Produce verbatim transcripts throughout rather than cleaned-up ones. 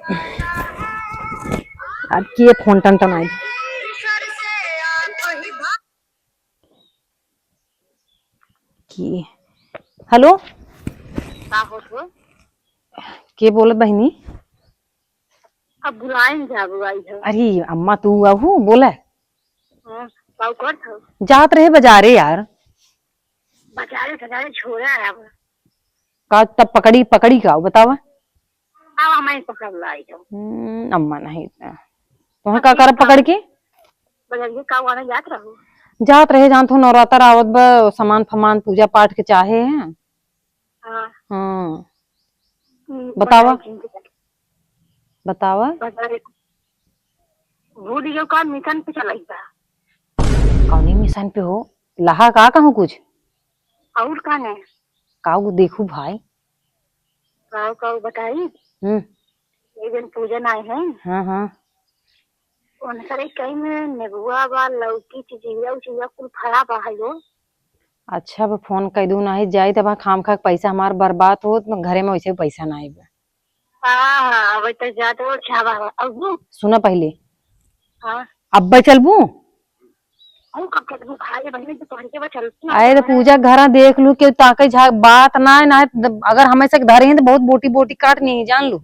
अब के फोन टन टनाई। के? हेलो? का होत हो? के बोलत बहिनी? अब बुलाए न जाबो आई है। अरे अम्मा, तू आहू बोले? हाँ, का करत हो? जात रहे बाजारे यार। बाजारे, बाजारे छोड़ा है अब। का तब पकड़ी, पकड़ी का बतावा? अब हमें पकड़ लाई हो। हम्म, अम्मा नहीं। तोहे अब का ठीक करब बा। पकड़ के? बजरिया का वाला जात रहू? जात रहे, जानत हो नवरात्र आवत बा, सामान फमान पूजा पाठ के चाहे हैं। हाँ। हाँ। हम्म, बतावा। बतावा। बतावा। बतावा। भूल गयो का मिशन पे चलाई बा? कौनी मिशन पे हो? लहा का कहूँ कुछ? और का ने? काऊ देखू भाई। काऊ, काऊ बताई? हम्म। एक दिन पूजन आए हैं। हाँ, हाँ। उनकरे कहीं में नेबुआ बा, लौकी, चिचिया, उचिया कुल फरा बा है वो। अच्छा, अब फोन कइ दू, नाही जाई तब खाम खा के पैसा हमार बर्बाद होत, घरे में वैसे भी पैसा नाही बा। हाँ, हाँ, अब तो जात हो, अच्छा बा। अब वो सुना पहले। हाँ। अब्बे चलबू? हम कब चलबू? खाली बहन तो पहन के बस चलती हूँ। अरे तो पूजा घरा देख लू, केहू ताके झाक बात ना, ना, अगर हमें से धरे हैं तो बहुत बोटी बोटी काट नहीं, जान लू।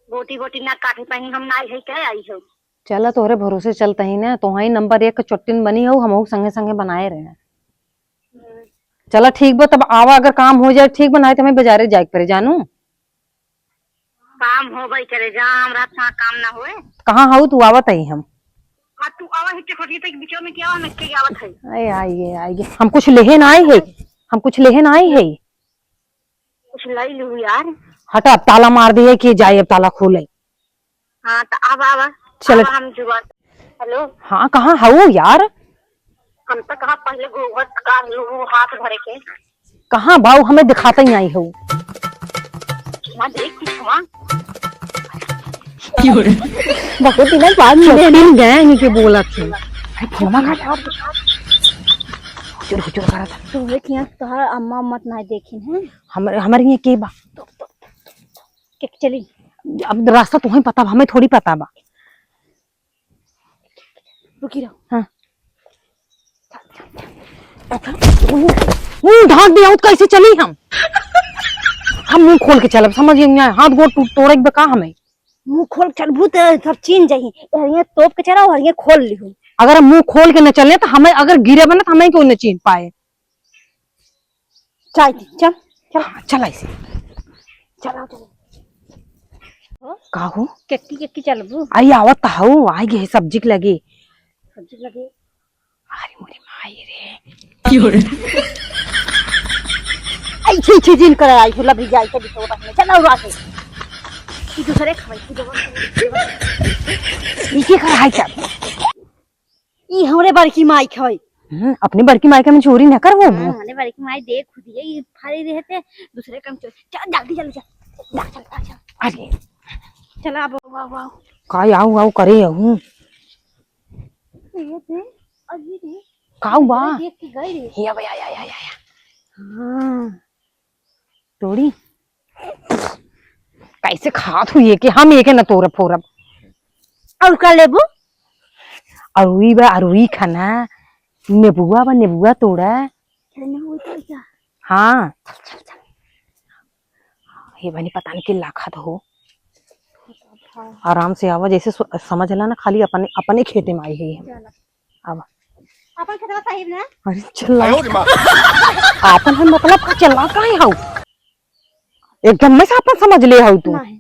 बोटी बोटी ना काटे पाई, हम ना आई है, क्या आई हो? चला तोहरे भरोसे चलत ही ना, तोहई नंबर एक के चोट्टिन बनी हो, हमहू संगे संगे बनाए रहे। हम्म। चला ठीक बा, तब आवा, अगर काम हो जाए ठीक बा, नाही तो हमें बाजारे जाए के पड़े जानू। काम होबे करे, जा हमरा से काम ना होए। कहाँ हऊ तू? आवत ही हम। आ तू आवा ही चकोटी तक बीचो में क्या आवा, मैं के आवत है। अरे आइए, आइए, हम कुछ लेहे ना आई है, हम कुछ लेहे ना आई है। कुछ लाई लू यार। हटा, अब ताला मार दिए कि जाए, अब ताला खोले। हाँ, तो अब आवा। चल। अब हम जुगाड़। हेलो। हाँ, कहाँ हऊ यार? हम तो कहाँ पहले गोबर का लू हाथ भरे के। कहाँ बाऊ, हमें दिखाते ही आई हो। वहाँ देख कुछ वहाँ। बहुत दिन बाद मिले ना। गए इनके बोला थी। अरे फोनमा का हुजूर, हुजूर करा था। तू देख यहाँ तोहार अम्मा मत ना देखिन है। हमरे, हमरे यहाँ के बा? के चली? अब रास्ता तुम्हें पता बा, हमें थोड़ी पता बा। रुकी रहो। हाँ। मुंह ढाक दिया हो तो कैसे चली हम? हम मुंह खोल के चलब, समझ में आए? हाथ गोड़ टूट तोड़े के बा का हमें? मुंह खोल के चलबू तो सब चीन जाही। हरिये तोप के चला, हरिये खोल लिहू। अगर हम मुंह खोल के न चले तो हमें अगर गिरे बने तो हमें क्यों न चीन पाए? चाय दी, चल, चल। हाँ, चल ऐसे। चल, आओ, चल। हो? का हो? केक्की, केक्की चलबू? अरे आवत त हऊ, आइ गे सब्जी के लगे। सब्जी के लगे? अरे मोरी माई रे। ऐसे, ऐसे जिन कर आई हो, लभी जाई के बिचोड़ा में। चल, और आके। ई दूसरे खवाई, ई दूसरे खवाई। ई के कर आई चल। ई हमरे बड़की माई क हई। हम्म, अपनी बड़की माई का में चोरी न करबो। हाँ, हमरे बड़की माई देख खुद ये, ई फारी रहते, दूसरे काम चोरी। चल, जल्दी, जल्दी, चल। चल, चल, चल, चल। अरे। चला, अब, वाह, वाह। का आऊ, आऊ करे हूँ? ये दे, और ये दे। काऊ बा? अरे, देख के गई रे। हिया बा, या, या, या, या, या। हाँ। तोड़ी। कैसे खात हुई है कि हम एके न तोरब फोरब। और का लेबू? अरुई बा, अरुई खाना। नेबुआ बा, नेबुआ तोड़ा। चल, नेबुआ तोड़ जा। हाँ। चल, चल, चल। हे बनी, पता नहीं के लाखत हो। आराम से आवा, जैसे सु-, समझ ला ना, खाली अपने, अपने खेते में आई है हम। चल। अब अपन खेतवा सही ना? अरे चल। आयो रे माँ। आपन है मतलब का, चला काहे हऊ? एकदम में से आपन समझ ले हऊ तू। नहीं।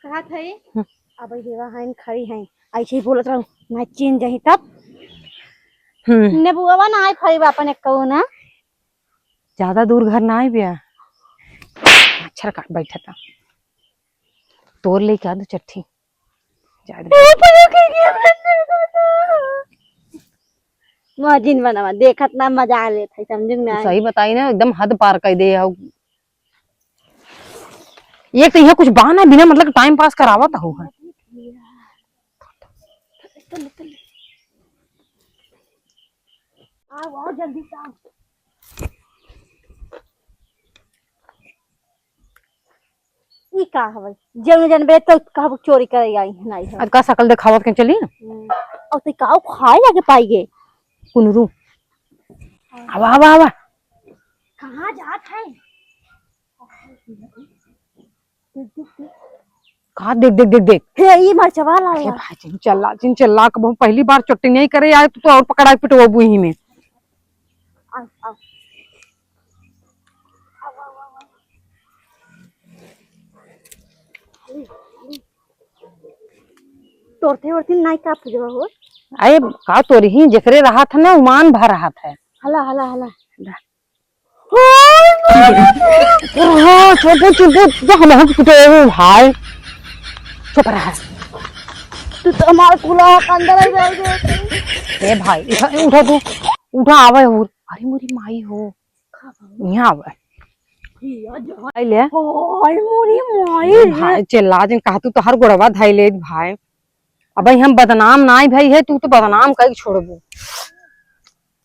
कहा थे? हम्म। अब देवा हैं, खड़ी हैं, ऐसे ही बोलत रहू, ना चीन जाही तब। हम्म। नेबुआ ना आए फरी बा अपन एक कहू ना। ज्यादा दूर घर ना आए बिया। मच्छर काट बैठा था। तोर लेके आ दो चट्ठी। जाए दे। मजिन बनवा, देखत ना मजा लेत है, समझू ना? सही बताई ना, एकदम हद पार कर दे हऊ। एक तो यहाँ कुछ बा ना, बिना मतलब टाइम पास करावत हऊ है। आओ, आओ, जल्दी से आओ। ई का हवे? जेनु जनबे तो कहब चोरी करे आई है, नहीं है। अब का सकल देखावत के चली? हम्म। और तो का खाए लगे पाई गे? कुनरू। आवा, आवा, आवा। कहाँ जात है? देख, देख, देख। का देख, देख, देख, देख? हे, ई मरचवा ला हे यार। भाई, चिन चिल्ला, चिन चिल्ला, कबहूँ पहली बार चोटी नहीं करे आए, तू तो और पकड़ा के पिटवाबू ही में। आओ, आओ। तोरते ओरते नाई का पूजवा हो? अरे का तोरी ही, जेकरे रहत है ना, उमान भर रहत है। हला, हला, हला। हाँ, चुप, चुप, चुप, हम, हम कुछ भाई। चुप रहा। तू तो हमार कुला के अंदर आ जाएगे। ए भाई, उठा, उठा तू, उठा, आवे हो। अरे मोरी माई हो, यहाँ आवे। आई ले। ओए मोरी माई ए रे। भाई, चिल्ला जिन, कहा तू तो हर गोड़वा धाई ले भाई। अब हम बदनाम नाई भाई है, तू तो बदनाम कई छोड़बू।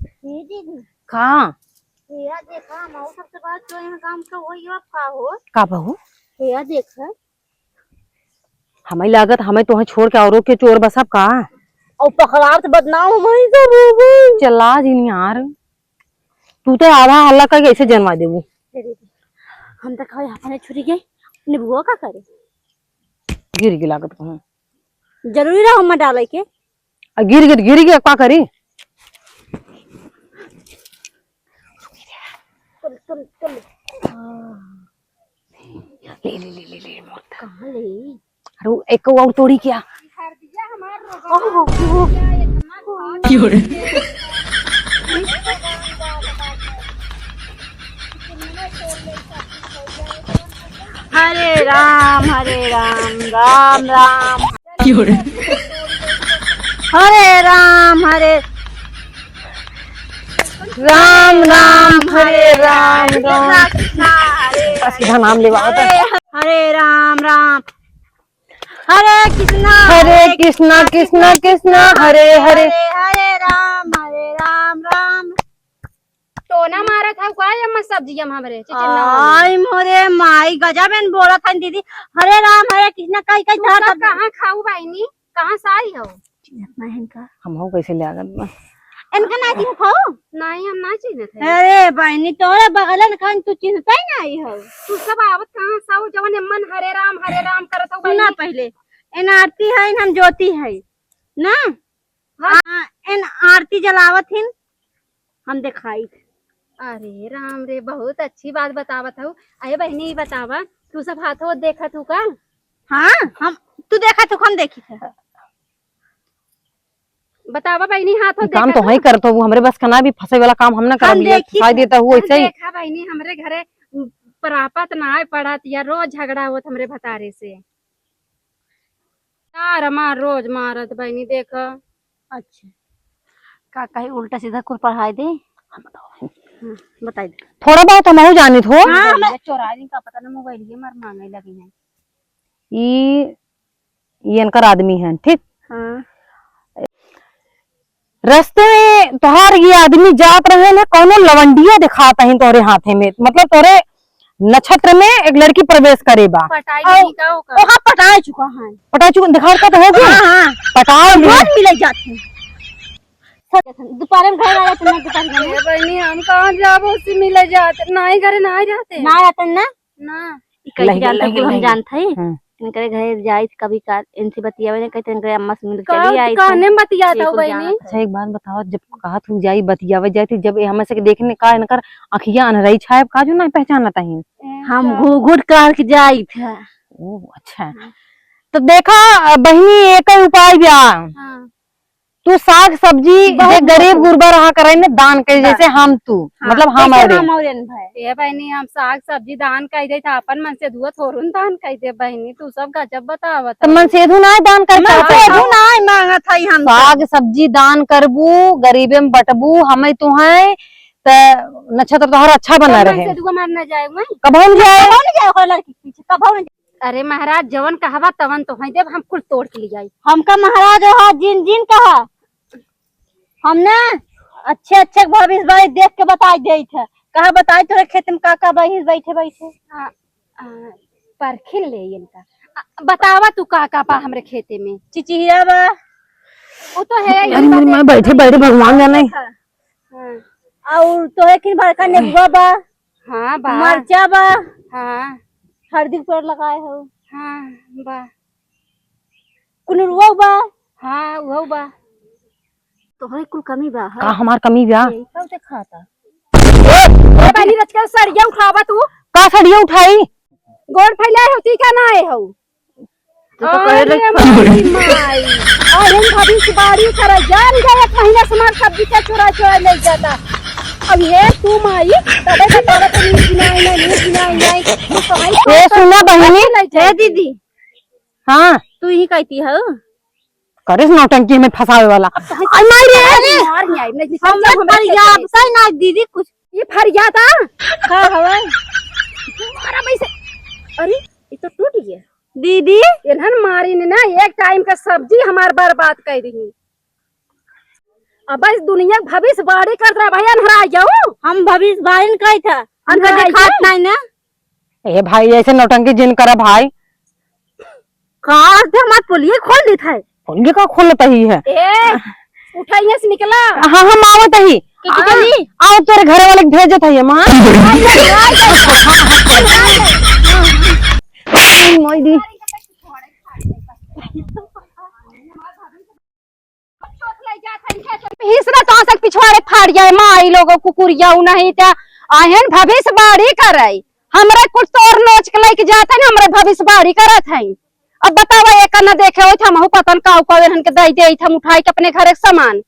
ये दीदी। का? भैया देखा, हम सबसे बात जो यहाँ काम का वही हो, आप का हो? का बहू? भैया देखा। हमें लागत, हमें तोहे छोड़ के औरों के चोर बसब का? और पकड़ाब तो बदनाम हम ही सब हो गई। चला जिन यार, तू तो आधा हल्ला करके ऐसे जनवा देबू। अरे, हम तो खाए अपने छुरी के निबुआ का करे? गिर गिर लागत कहूँ। जरूरी रहा हम डाले के। आ गिर गए तो गिर गए, का करी? चल, चल, चल। ले, ले, ले, ले, ले, मोटा। कहाँ ले? अरे, वो एक और तोड़ी क्या? ओहो, ओहो। क्यों रे? हरे राम, हरे राम, राम राम। क्यों रे? हरे राम, हरे राम, राम, हरे राम, राम। कृष्णा, हरे बस इधर नाम लेवा होता। हरे, हरे राम, राम। हरे कृष्णा, हरे कृष्णा, कृष्णा, कृष्णा, हरे हरे। हरे, हरे राम, हरे राम, राम। टोना मारत हऊ का, ये अम्मा सब्जिया में हमरे चिचिन्ना वाली? आई मोरे माई, गजब एन बोलत हन दीदी। हरे राम, हरे कृष्णा, कई कई तू धर सब सब कहाँ खाऊ बहिनी? कहाँ से आई हो? चिन्हत ना है इनका। हम हो कैसे ले आगत बा? इनका ना चिन्हत हो? नहीं, हम ना चिन्हत है। अरे बहिनी, तोरे बगलन खान तू चिन्हत ही नहीं हो। तू सब आवत कहाँ से हो? जवन एमन हरे राम, हरे राम करत हो सुना बहिनी। पहले, एन आरती है, हम ज्योति है ना। हाँ। आ, एन आरती जलावत हिन, हम देखाई। अरे राम रे, बहुत अच्छी बात बतावत हऊ। अरे बहिनी, ई बतावा, तू सब हाथो देखत हऊ का? हाँ, हम, तू देखत हऊ, हम देखी थे। बतावा बहिनी, हाथो ई काम तो देखत हई हऊ? करत हऊ, हमरे बस का ना, भी फंसे वाला काम हम ना करब, हम ये देखी फंसाई थे। देता हूँ ऐसे ही। देखा बहिनी, हमरे घरे परापत ना आए पड़त या रोज झगड़ा होत हमरे भतारे से। यार, हमार रोज मारत बहिनी, देख। अच्छा, का कही, उल्टा सीधा कुल पढ़ाई दे। हाँ, बताई दे। थोड़ा बहुत हमहू जानित हो। हाँ, मोबाइल हमें चोराई दिन का पता ना, मोबाइल ये मार मांगे लगी हैं। ई, ई इनकर आदमी हैं, ठीक? हाँ। रस्ते में तोहार ये आदमी जात रहे न, कौनो लवंडिया दिखात है तोहरे हाथे में, मतलब तोहरे नक्षत्र में एक लड़की प्रवेश करे बा। पटाई और नहीं का ओकर? ओका पटाए चुका है। पटाए चुका, दिखावत का तो होगी। हाँ, हाँ। पटाए तो नहीं। रोज मिले जात है। दोपहर में घर आ जाते ना, दोपहर में। ए बहिनी, हम कहाँ जाबो उससे मिले जाते? ना ही घरे ना ही रहते। ना रहते ना? ना। ई कैसे लहिगे, जानते लहिगे, कुल हम लहिगे। जानत हई। हम्म। इनकरे घरे जाइत कभी काल, इनसे बतियावे ना कहते, इनकरे अम्मा से मिल का, चली आई कहने तो। बतियात ये हो कुल बहिनी? जानत है। अच्छा, एक बात बताओ, जब कहत हूँ जाई बतियावे जाई थी, जब ये हमें से देखने का इनकर अखिया अनरई छायब का जो ना पहचानत ही? हम का? घूघूट करके जाइत है। ओ, अच्छा। हम्म। तो देखा, बहिनी, एक ही उपाय बा। हाँ। तू साग सब्जी बहुत जे गरीब बहुत। गुरबा रहा करे ने दान करे, दान। जैसे हम तू, हाँ, मतलब हम जैसे और हम और एन भाई। ए बहिनी, हम साग सब्जी दान कई दे, त अपन मन से दुआ थोड़ुन दान कई दे बहिनी, तू सब गजब बतावत तो हऊ। मन से धु ना दान कर मन चाहत से हऊ। धु ना मांगत हई हम तो। साग सब्जी दान करबू, गरीबे में बटबू, हमें तू हैं, त नक्षत्र तोहर अच्छा बना रहे। मन से दुआ मार ना जाए, वहीं। कबहू न जाए। कबहू न जाए ओकरा लड़की के पीछे, कबहू न जाए। अरे महाराज, जवन कहबा तवन तोहई देब, हम कुल तोड़ के ले जाई। हमका महाराज हो, जिन जिन कहा। हम ना अच्छे अच्छे भविष्यवाणी देख के बताई देइत है। कहा बताई तोरे खेत में का का बहिस बैठे बैठे। आ, आ, परखिन ले इनका। आ, बतावा तू का का बा हमरे खेते में? चिचिहिया बा। वो तो है ही अरे मेरी बा, माँ, बैठे बैठे भगवान जाने। हाँ। और तो है कि बड़का नेबुआ बा। हाँ बा। मरचा बा। हाँ। हरदी के पेड़ लगाए हो। हाँ बा। कुनुरुआ बा। हाँ, उहउ बा। तोहरे कुल कमी बा, हाँ? का हमार कमी बा? यही का उठे खाता? ए, पहली रच के सड़िया उठावा तू। का सड़िया उठाई? गोड़ फैलाए हो, ती का ना आए हो? तू तो कहे अरे रे हमारी माई। और हम भविष्यवाणी करे, जान गए एक महीना से हमार सब्जी का चोरा चोरा ले जाता। अब ये तू माई, तबे बतावा तो नींद बिनाई नहीं, नींद बिनाई नहीं। तू कमाई ए, सुना बहिनी। नहीं जाती। ए दीदी। हाँ। तू ही कहती हो? करे से नौटंकी में फंसावे वाला। अब कहे आई माई रे। मार नहीं आई, नहीं, नहीं, हम लोग हम लोग फरियाद से ना दीदी कुछ। ये फरियाद आ? का हवे? मारा वैसे। अरे, ये तो टूट गया। दीदी। इन्हन मारी ने ना एक टाइम का सब्जी हमार बर्बाद कर दी। अब इस दुनिया के भविष्यवाणी करत रहा भाई, अनहरा जाऊ। हम भविष्यवाणी कही था। अनहरा हमका देखात जाऊ। नहीं ना। ए भाई, ऐसे नौटंकी जिन करा भाई। का से हमार पोलिये खोल देत है। पोलिये का खोलत ही है? ए, उठा यहाँ से निकला। हाँ, हम आवत ही। के, के चली? आओ, तोरे घर वाले के भेजत है, माँ। मोई दी। हिसरा तो आसक पिछवाड़े फाड़ जाए, माई लोगो कुकुरिया उ नहीं त्या। अहन भविष्यवाणी करे, हमरे कुछ तोर नोच के लेके जात है, हमरे भविष्यवाणी करत है। अब बतावा, एक न देखे होत, हमहू पतन काऊ काऊ इन्हन के दई देइत हम उठाई के अपने घरे के सामान।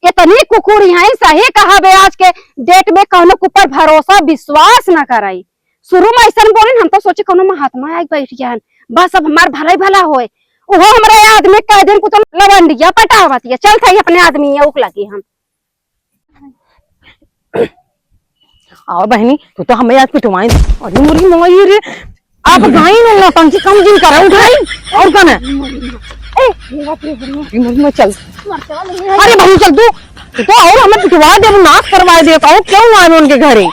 इतनी कुकुरी हैं, सही कहा बे, आज के डेट में कौनो के ऊपर भरोसा विश्वास न कराई। शुरू में ऐसन बोलिन, हम तो सोचे कौनो महात्मा आके बैठ गया हन, बस अब हमार भलाई भला होए। उहो हमरे आदमी कह दिन कुछ लवंडिया पटावत है, चल था अपने आदमी है, उक लगी हम। आओ बहनी, तू तो हमें आज पिटवाई। अरे मोरी माई रे, आप गाइन ना पंछी कम दिन करा उठाई, और कौन है? ए, अरे मोरी माई चल। अरे बहनी चल तू, तू तो और हमें पिटवा दे, नाश करवा दे, कहूँ क्यों ना आवे उनके घरे।